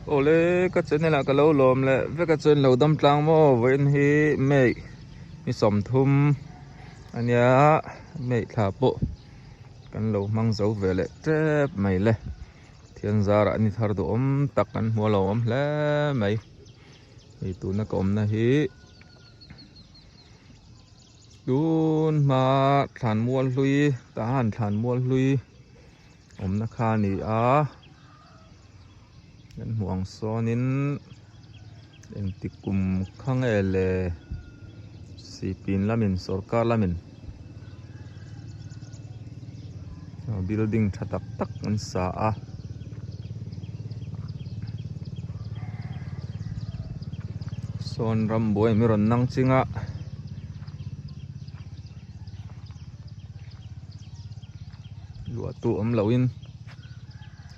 Awle ka channel ah ka lo lawm leh vek a chuan lo dam tlang maw vawiin hi May ni 30 ania May thla pawh kan lo hmang zo ve leh tep mai le thian zarah ni thar duhawm tak kan hmu a lo awm hle mai hei tuna ka awmna hi tun hma thlan mual hlui tah han thlan mual hlui awmna kha a ni a kan hmuh ang sawnin engti kum kha nge le sipin lamin sorkar lamin building tha tak tak an sa a. Sawn rambuai mi rawn nang ching a. Luah tu awm loh in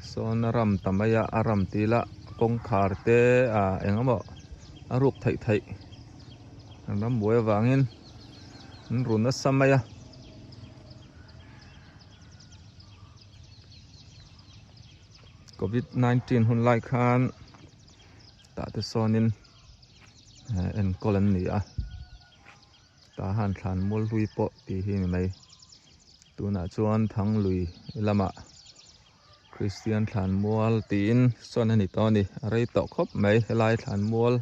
sawn a ram ta mai a a ram tih lah kawngkhar te ah eng emaw a ruk theih theih an rambuai avangin an ru nasa mai a. Covid 19 hun lai khan tah te sawnin enkawl an ni a tah han thlan mual hlui pawh tih hi ni mai tunah chuan thanglui lamah Kristian thlan mual tiin sawn a ni tawh a ni a rei tawh khawp mai helai thlan mual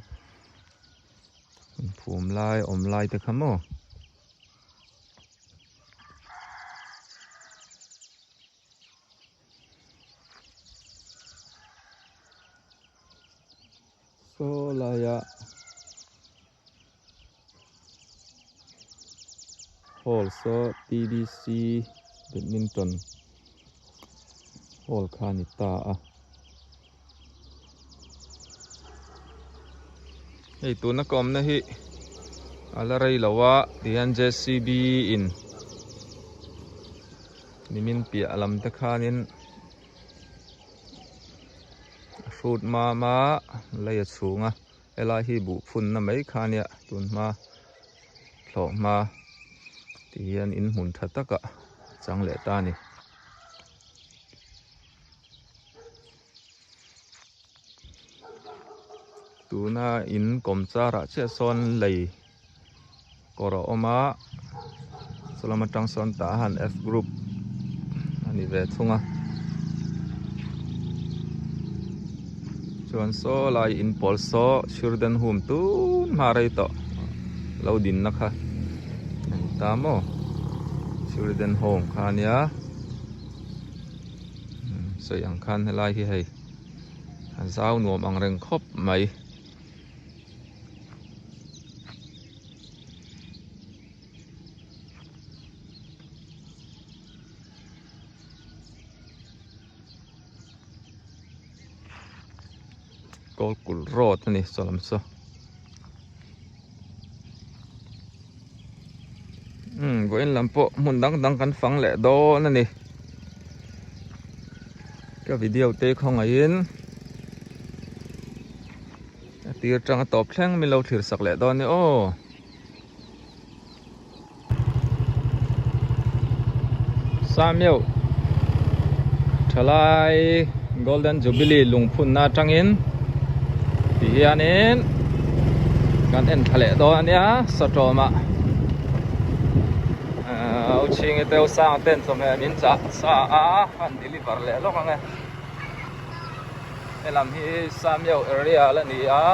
inphum lai awm lai te kha maw. Saw laia hall saw T_D_C badminton hall kha a ni ta a. Hei tuna ka awmna hi a la rei lo a tihian J_C_B in nimin piah lam te khanin a hrut mam a lei a chhung a helai hi buh phunna mai kha ania tun hma thlawh hma tihian in hmun tha takah a chang leh ta a ni. Tuna in kawm char ah chiah sawn lei kawr a awm a chulama atang sawn tah han F group a ni ve thung a chuan saw lai in pawl saw children home tun hma rei tawh lo din na kha a ni ta maw children home kha a nia. Sawi ang khan helai hi hei a zau nuam ang reng khawp mai. Kawlkulh road a ni saw lam saw. Umm vawiin lam pawh hmun dang dang kan fang leh dawn a ni ka video te khawngaihin a tir tang a tawp thleng min lo thlir sak leh dawn a ni aw. Sameuh thalai Golden Jubilee lungphunna atangin ti hianin kan en thla leh dawn a nia sawtawmah ahh u chhingi te u sang ten chawhmeh min chah sa a an deliver leh lawk ang e helam hi Sameuh area la ni a.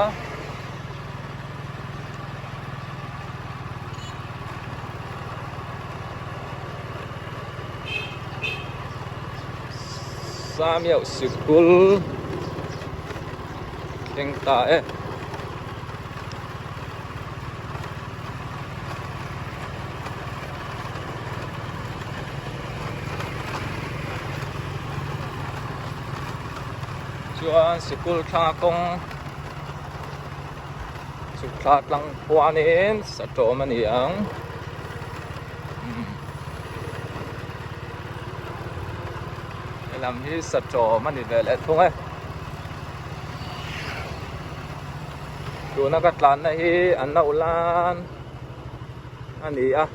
Samiau sikul thleng ta e. Chuan sikul thlanga kawng Chhuk thla tlang khuanin sa tawm a ni ang. Helam hi sa tawm a ni ve leh thung e. Tuna ka tlanna hi a no lan a ni a.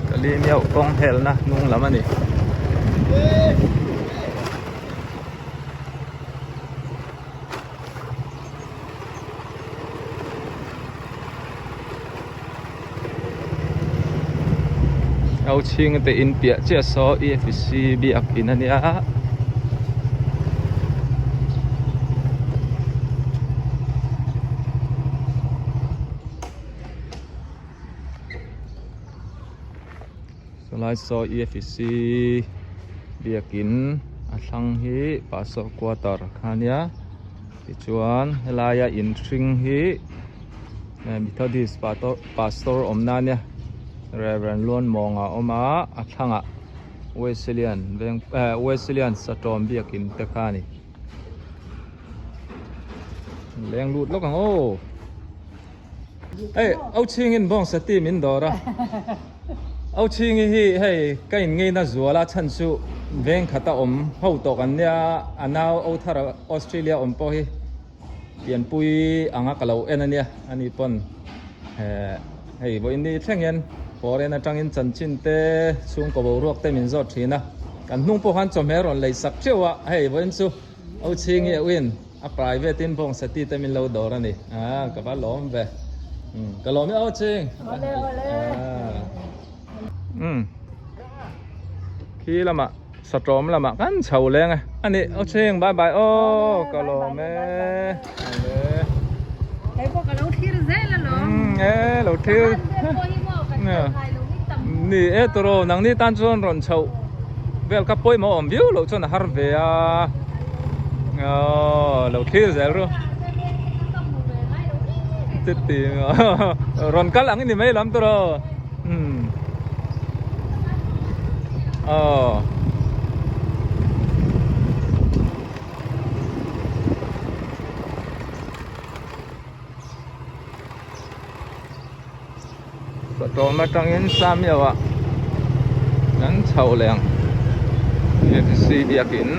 Kalimiau kawng helna hnung lam a ni. Au chhing te in piah chiah saw EFC biakin a nia. Chulai saw EFC biakin a thlang hi Pastor quarter kha a nia tichuan helaia in hring hi Methodist pastor awmna a nia Reverend Luanmawnga a awm a a thlangah Wesleyan veng eh Wesleyan satawm biakin te kha a ni. Leng lut lawk ang aw. Hei au chhingin bawngsa ti min dawr a au chhingi hi hei ka in ngeina zual a chhan chu veng khat a awm ho tawh kan nia a nau au thar a Australia awm pawh hi pianpui anga ka lo en a nia ani pawn eh hei vawiin ni thleng hian foreign atangin chanchin te chhungkaw boruak te min zawt thin a kan hnung pawh khan chawhmeh a rawn lei sak theuh a hei vawiin chu au chhingi a uin. A private in bawngsa ti te min lo dawr a ni. Ah, ka va lawm ve. Um, ka lawm e aw ching. Ole ole. Ah. Um. Khi lama satawm lama kan chho leng e. Ani aw ching bye bye aw ka lawm e. Ole. Hei pawh ka lo thlir zel alawm. Um, e lo thlir. Ni e turo nang ni tan chuan rawn chho. Vel kha pawimawh awm viau loh chuan a har ve a aww lo thlir zel ru chuti rawn kal ang i ni mai lam tur aw umm aw. Satawm atangin Samioah kan chhoh leh ang AFC biakin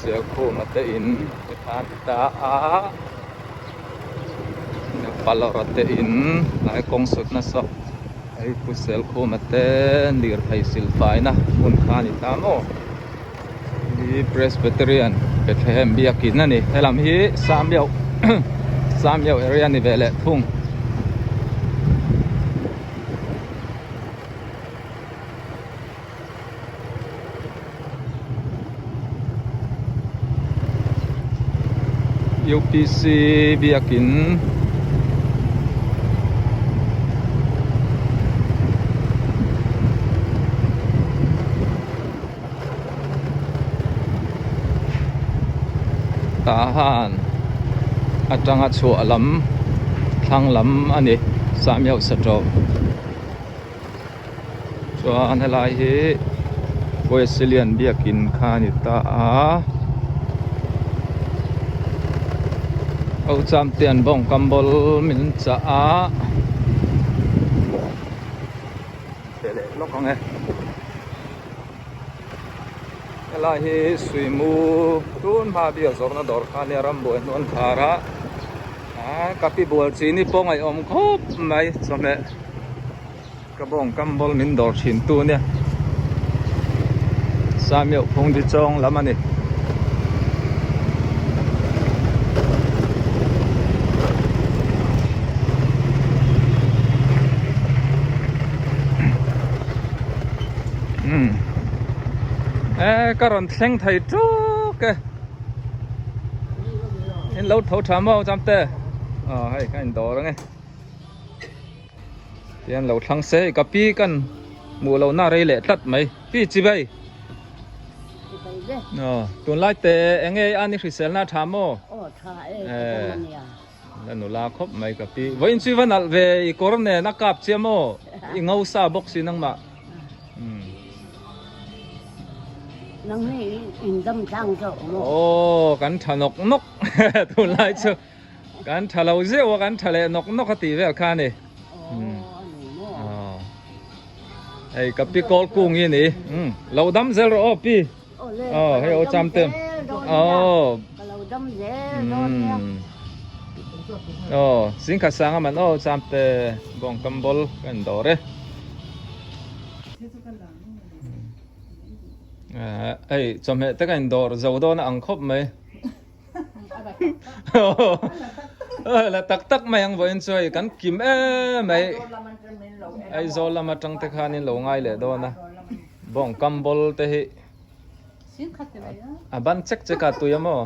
Sialkhuma te in te khan ta a Palawra te in tlai kawng sut nasa hei Pu Sialkhuma te lirthei silfaina hmun kha a ni ta maw hi Presbyterian Bethlehem biakin a ni helam hi Samioh Samioh area a ni ve leh thung. UPC biakin Tahan atanga chhuah lam thlang lam a ni Samioh Satawm. Chuan helai hi Wesleyan biakin kha a ni ta a Au cham te an bawng kam bawl min chah a pe leh lawk ang e helai hi suimu tun hma biak zawrhna dawr kha a nia rambuai hnuan khar a ka pi bual chi ni pawh ngaihawm khawp mai chawhmeh. Ka bawng kam bawl min dawr thin tu ania Samioh phung di chawng lam a ni. Umm e ka rawn thleng thei ṭuk e in lo tho tha maw Chamte aw hei ka indawr ang e. Tihian lo thlang se ka pi kan hmuh loh na rei leh tlat mai pi chi bai aw tunlai te eng nge a ni hrisel na tha maw eh la nula khawp mai ka pi vawiin chu i va nalh ve i kawr nen a kap chiah maw i ngo sa bawk si nangmah aw kan tha nawk nawk tunlai chu. Kan tha lo zeuh a, kan tha leh nawk nawk a tih vel kha a ni. Hei ka pi kawl kung hi a ni. Lo dam zel rawh aw pi. Aw hei aw cham te. Aw. Aw singkhat sang a man aw cham te bawng kam bawl kan dawr e. Hei chawhmeh te ka indawr zo dawn a ang khawp mai. La tak tak mai ang vawiin chu hei kan kim em mai. Aizawl lam atang te khan in lo ngai leh dawn a. Bawng kam ball te hi a ban chek chek a tui a maw.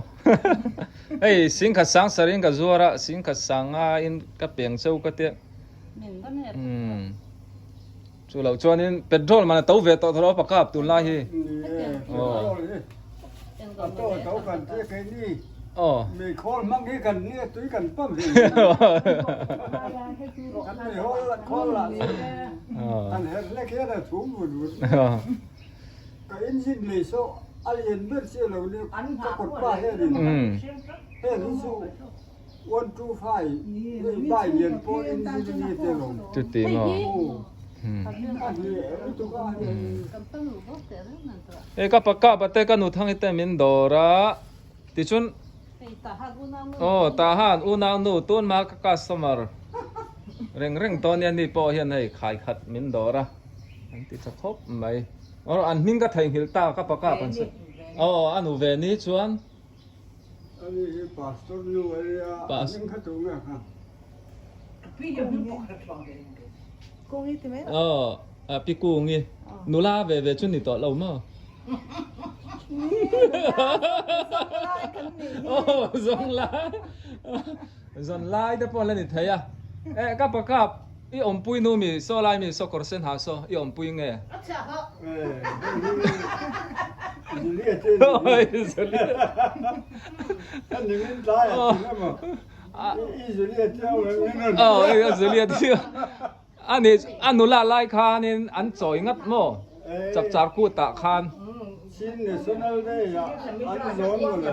Hei singkhat sang sarin ka zuar a, singkhat sanga in ka peng cheu ka tia. Chu loh chuanin petrol man a to ve tawh tho lo a pakap tunlai hi. Petrol hi a to to kan tia keini meikhawl hmang hi kan nia tui kan pump ve kan meihawl khawl lah chu an her hlek hian a thum vut vut. Ka engine lei saw a lian ber chiah lo nia ka kawt pa hianin heng hi chu One two five hei bai lian pawh engine a ni te lo. Chuti maw? A hne lutuk a hei. Hei ka pa kap ate ka nu thang hi te min dawr a tichuan aw tahan unau nu tun ma ka customer reng reng tawn nia ni pawh hian hei khai khat min dawr a an ti tha khawp mai aw an hming ka theihnghilh ta ka pa kap an sawi aw a nu ve ni chuan. Ani hi pastor nu a nia, a hming kha tu nge kha? Kungi ti mai. Aw, pi Kungi. Nula ve ve chu ni tawh lo maw? Aw, zawng lai. Zawn lai te pawh la ni thei a. Eh, ka pakap, i awmpui nu mi, saw lai mi, saw kawr sen ha saw, i awmpui nge? Ani a nula lai khanin an chawi ngat maw chapchar kut ah khan. Chin National Day ah an zawn mawle.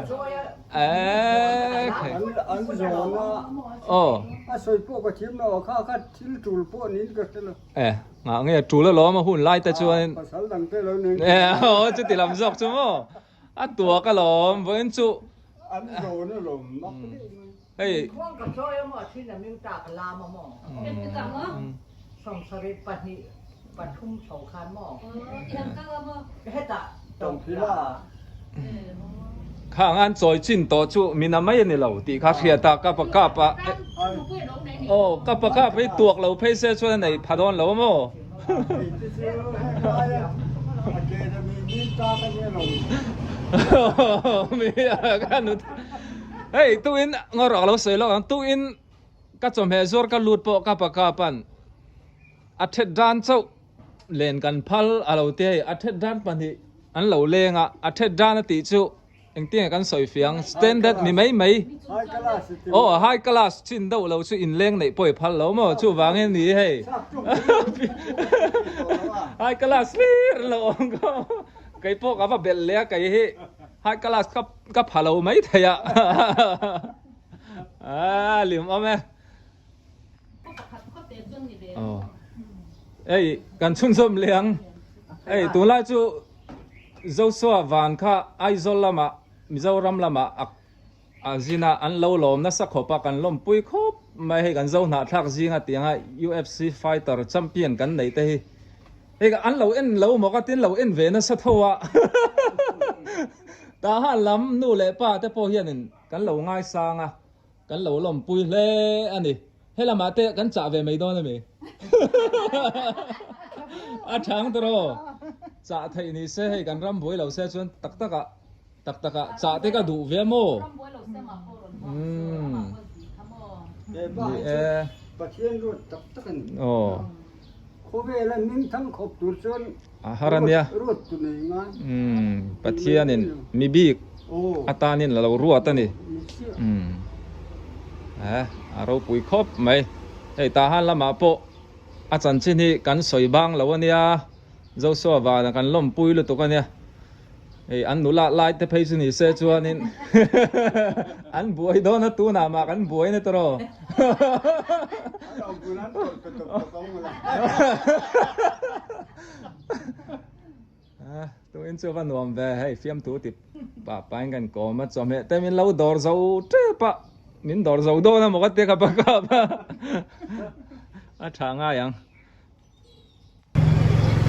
An zawn a. A sawi pawh ka thiam lo a kha kha thil tul pawh niin ka hre lo. E ngah nge tul alawm a hun lai te chuan. Pasal dang te lo nen. E aw chuti lam zawk chu maw a tuak alawm vawiin chu. An zawn alawm mak deuh mai. Hei. Khuang ka chawi a maw a thin a ming tak a lam a maw 72 pathum chho khan maw hetah Tawngphila. Khang an chawi chin tawh chu min a mai a ni lo tih kha hriat a ka pa kap a aw ka pa kap hi tuak lo phei se chuan a nei pha dawn lo a maw. Hei te chu heng lai a a ke na mi min tak a nia lo. Mi a ka nu Hei tuin ngawrh lo sawi lawk ang tuin ka chawhmeh zuar ka lut pawh ka pa kapan a thet dan chauh len kan phal a lo ti hei a thet dan pahnih an lo leng a a thet dan a tih chu engtinge kan sawi fiang standard mi mai mai aw high class chin deuh lo chu inleng neih pawh i phal lo maw chuvangin ni hei high class hlir an lo awm kha keipawh ka va belh leh a kei hi. High class ka ka pha lo mai thei a. A lim awm e. Oh. Ei kan chhunzawm leh ang. Ei tunlai chu Joshua van kha Aizawl lamah Mizoram lamah a a zin a an lo lawm nasa khawp a kan lawmpui khawp mai hei kan zo hnahthlak zinga tianga UFC fighter champion kan neih te hi. Hei an lo en lo maw ka tin lo en ve nasa tho a tah han lam nu leh pa te pawh hianin kan lo ngaisang a kan lo lawmpui hle a ni he lamah te kan chah ve mai dawn ami a chang tawh chah theih ni se hei kan ram buai lo se chuan tak tak ah tak tak ah chah te ka duh ve maw umm ni e Pathian ruat tak tak a ni aw. Khawvela hming thang khawp tur chuan A har a nia. Ruat tu nei ngai. Umm Pathianin mi bik atanin la lo ruat a ni. Umm eh a ropui khawp mai. Hei Tahan lamah pawh a chanchin hi kan sawi bang lo a nia. Joshua vana kan lawmpui lutuk a nia. Hei an nula lai te phei chu ni se chuanin an buai dawn a tunah mah kan buai na tawh. Tuin chu va nuam ve hei fiamthu ti pa pain kan kawm a chawhmeh te min lo dawr zo tep a min dawr zo dawn a maw ka tia ka pakap a a tha ngai ang.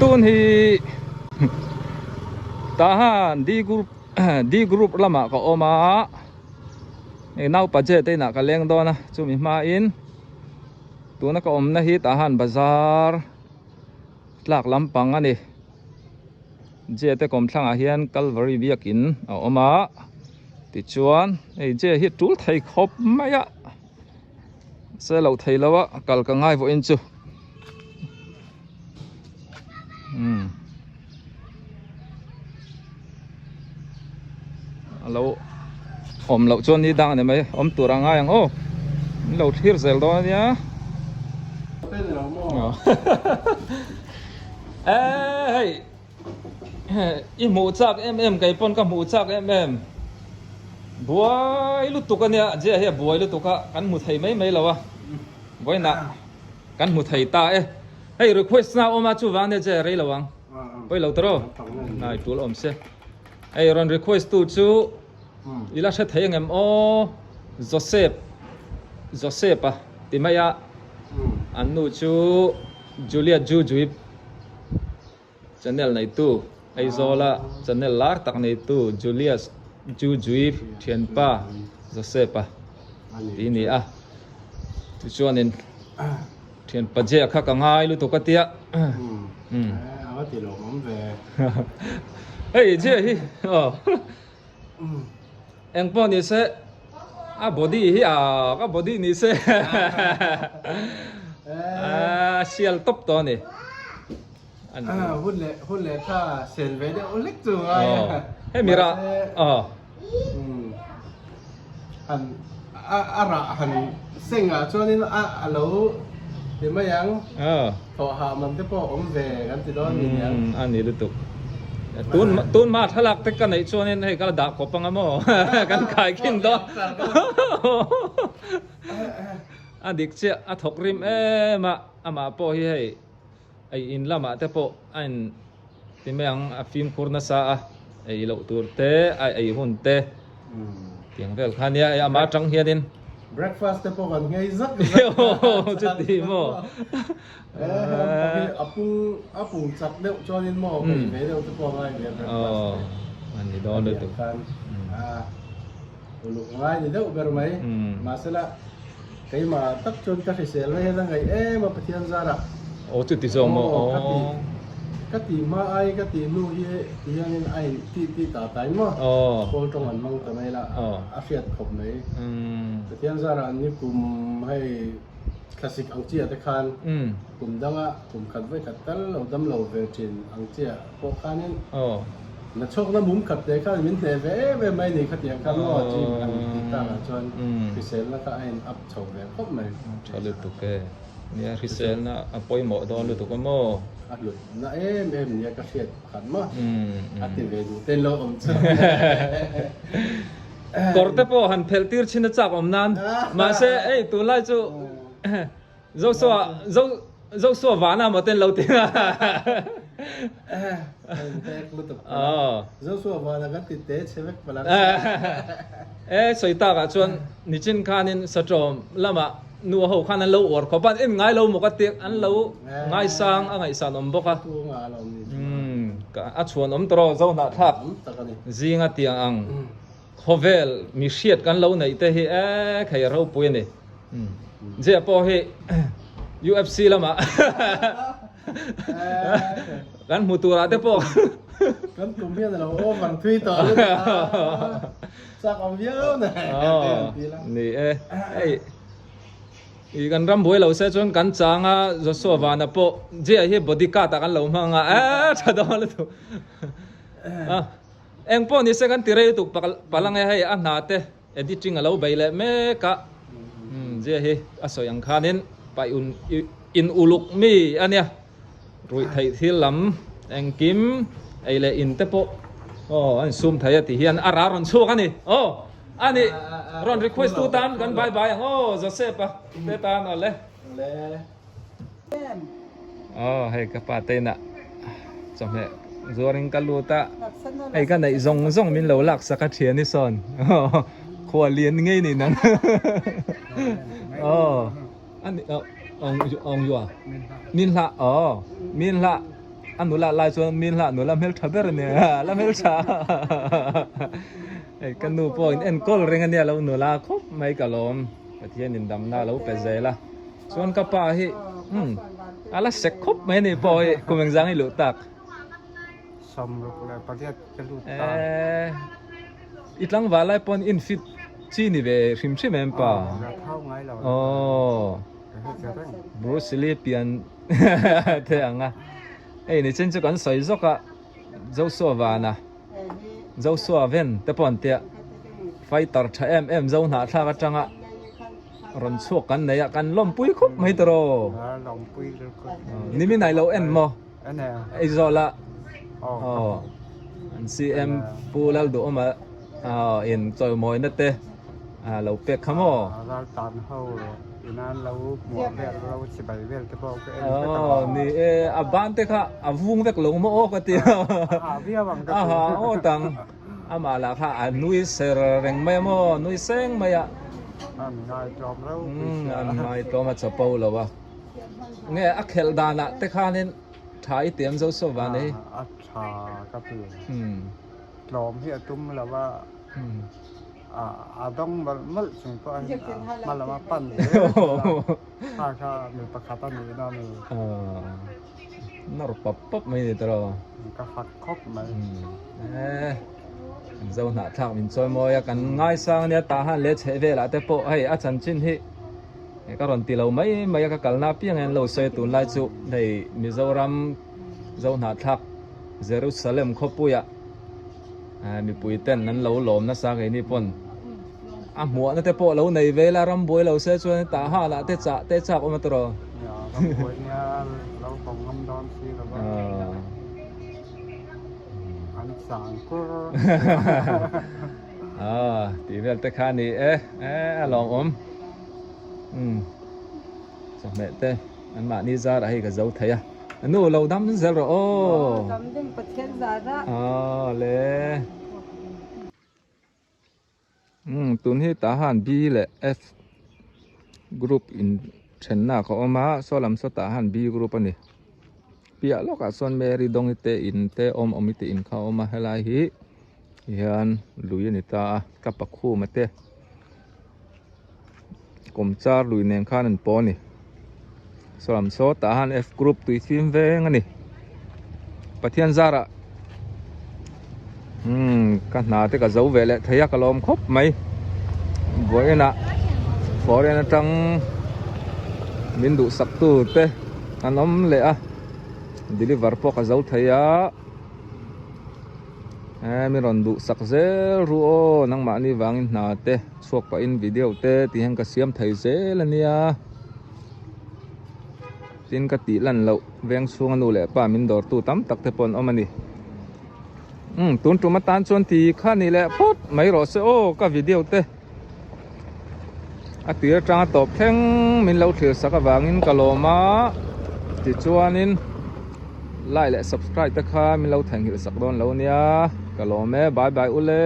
Tun hi Tahan D group D group lamah ka awm a hei naupa je te inah ka leng dawn a chumi hmain tuna ka awmna hi Tahan bazar tlak lampang a ni. Je te kawmthlangah hian Calvary biakin a awm a tichuan hei je hi tul thei khawp mai a. Se lo thei lo a kal ka ngai vawiin chu umm a lo awm loh chuan ni dang a ni mai awm tur a ngai ang aw min lo thlir zel dawn a nia e hei I hmuh chak em em kei pawn ka hmuh chak em em buai lutuk a nia Jia hi a buai lutuk a kan hmu thei mai mai lo a vawiinah kan hmu thei ta e hei request na awm a chuvang nia Jia rei lo ang pawi lo tawrh aw nai tul awm se hei rawn request tu chu i la hre thei angem aw Joseph Joseph a ti mai a an nu chu Juliet Jujuip Channel neitu, Aizawla channel lar tak neitu Julius Jujui thianpa Joseph-a tih a ni a. Tichuanin thianpa Jia kha ka ngai lutuk a tia. A va ti lawmawm ve. Hei Jia hi aw eng pawh ni se a body hi a ka body ni se a sial tawp tawh a ni. Hun leh hun leh tha sen ve deuh hlek chu ngai a. Hemi rah aw. Han a rah han seng ah chuanin a a lo ti mai ang. Thawh hah man te pawh awm ve kan ti dawn ni niang. A ni lutuk. Tun tun hma thlalak te ka neih chuanin hei ka la dah kawp anga maw kan khai khin dawn. A dik chiah a thawk rim em a amah pawh hi hei. Ei in lamah te pawh a in ti mai ang a fimkhur nasa a, ei loh tur te a ei hun te tiang vel kha nia ei amah atang hianin Breakfast te pawh kan nghei zak zak a chuti maw a pung a pung chak deuh chuanin maw nghei ve deuh te pawh a ngai ve a breakfast te a ni dawn lutuk khan a uluk ngai ni deuh ber mai mahsela Keimah tak chuan ka hrisel na hian a ngaih em a Pathian zarah. Aw chuti zawng maw aw. Ka ti ka ti hma ai ka ti hnu hi ti hianin a in tih tih ta tai maw. Aw. Kawl tawng an hmang ta mai la a hriat khawp mai. Pathian zarah ni kum hei thlasik ang chiah te khan kum danga kum khat vawi khat tal lo dam lo ve thin ang chiah pawh khanin na chhawkna mum khat te khan min hneh ve em em mai ni khatiang kha maw gym han tih takah chuan hriselna kha a in up chho ve khawp mai. Tha lutuk e. Nia hriselna a pawimawh dawn lutuk a maw? A hlut na em em nia ka hriat pakhat maw? A ti ve duh ten lo awm chu. Kawr te pawh han phelh tir chhin a chak awm nan mahse hei tunlai chu Joshua zo Joshua vana maw ten lo ti a. Joshua vana kan ti te chhe vek palang. E sawi tak ah chuan nichin khanin satawm lamah nu ho khan an lo uar khawp a an en ngai lo maw ka ti an lo ngaisang a ngaihsan awm bawk a. A chhuan awm tawh zo hnahthlak zinga tiang ang Khawvel mi hriat kan lo neih te hi e khei a ropui a ni. Jia pawh hi UFC lamah kan hmu turah te pawh kan tum hian a lo over thui tawh lutuk a, chak awm viau na ni e. Hei i kan ram buai lo se chuan kan chang a Joshua Vana pawh Jia hi body guard ah kan lo hmang a e tha dawn lutuk. Eng pawh ni se kan ti rei lutuk palang e hei a hna te editing a lo bei leh mek a zia hi a sawi ang khanin paih un in uluk mi a nia ruih theih thil lam engkim ei leh in te pawh aw an sum thei a ti hian a ra rawn chhuak a ni aw a ni rawn request tu tan kan bye bye ang aw Joseph a te tan aw le. Aw hei ka pa te inah chawhmeh zuarin ka lut a hei ka neih zawng zawng min lo lak sak a thian i sawn khua lian ngei ni nang aw ani aw ong yua min hlah aw min hlah. A nula lai chuan min hlah nula hmeltha ber a nia la hmeltha hei ka nu pawh in enkawl reng a nia lo nula khawp mai ka lawm Pathian in damna a lo pe zel a chuan ka pa hi umm a la sek khawp mai a ni pawh hi kum engzang i luh tak. Eee i tlangval lai pawn in fit chi ni ve hrim hrim em pa aww Bruce Lee pian te ang a hei ni chin chu kan sawi zawk a Joshua vana Joshua ven te pawh an tia fighter tha em em zo hnahthlak atanga rawn chhuak kan nei a kan lawmpui khawp mai tawh nimin ailo en maw. Aizawl a aw an CM Pu Lalduhawma aw in chawimawina te a lo pek kha maw? Raltan ho ina an lo hmuah vel lo chibai vel te pawh ka en vek a. Aw ni e a ban te kha a vung vek lo maw aw ka ti a. A ha viau ang ka ti. A ha ngawt ang amah lah kha a nui ser reng mai a maw nui seng mai a. An ngaitlawm ropui sia. An ngaitlawm a chapo lo a. Nge a khelh danah te khanin tha i tiam zo saw van ei. A tha ka ti. Tlawm hi a tum lo a, a dawng mawlh mawlh chung pawh a hma lama pan zel a, kha kha mi pakhat a nihna a ni. Nawr pap pap mai ni tawh. Ka fak khawp mai. Kan zo hnahthlak min chawi mawi a, kan ngaisang ania tah han leh chheh velah te pawh hei a chanchin hi. Ka rawn ti lo mai mai a, ka kalna apiang hian lo sawi a tunlai chu hei Mizoram Zohnahthlak Jerusalem khawpuia mipui ten an lo lawm nasa keini pawn a hmuahna te pawh lo nei ve ila rambuai lo se chuan tah hah lah te chah te chak awm a tawh. Rambuai nia lo hawng ngam dawn si lo va an chang kur. Tih vel te kha a ni e, a lawmawm. Umm chawhmeh te an mahni zarah hei ka zo thei a nu lo dam zel rawh aw dam ding Pathian zarah aw le umm tun hi tah han B leh F group in thenna ka awm a saw lam saw tah han B group a ni piah lawkah sawn Mary Dawngi te in te awm awmi te in kha a awm a helai hi hian lui a ni ta a ka pakhuma te. Kawmchar lui nen khan an pawh a ni saw lam saw tah han F group tui fim veng a ni Pathian zarah umm ka hna te ka zo ve leh thei a ka lawm khawp mai vawiin ah foreign atang min duhsak tu te an awm leh a deliver pawh ka zo thei a. Eee mi rawn duh sak zel ru aw nangmahni vangin hna te chhuak pahin video te ti hian ka siam thei zel a nia tin ka tih lan loh veng chhunga nu leh pa min dawr tu tam tak te pawh an awm a ni umm tun tum atan chuan ti kha ni leh phawt mai rawh se aw ka video te a tir atanga tawp thleng min lo thlir sak avangin ka lawm a tichuanin like leh subscribe te kha min lo theihnghilh sak dawn lo nia ka lawm e bye bye ule.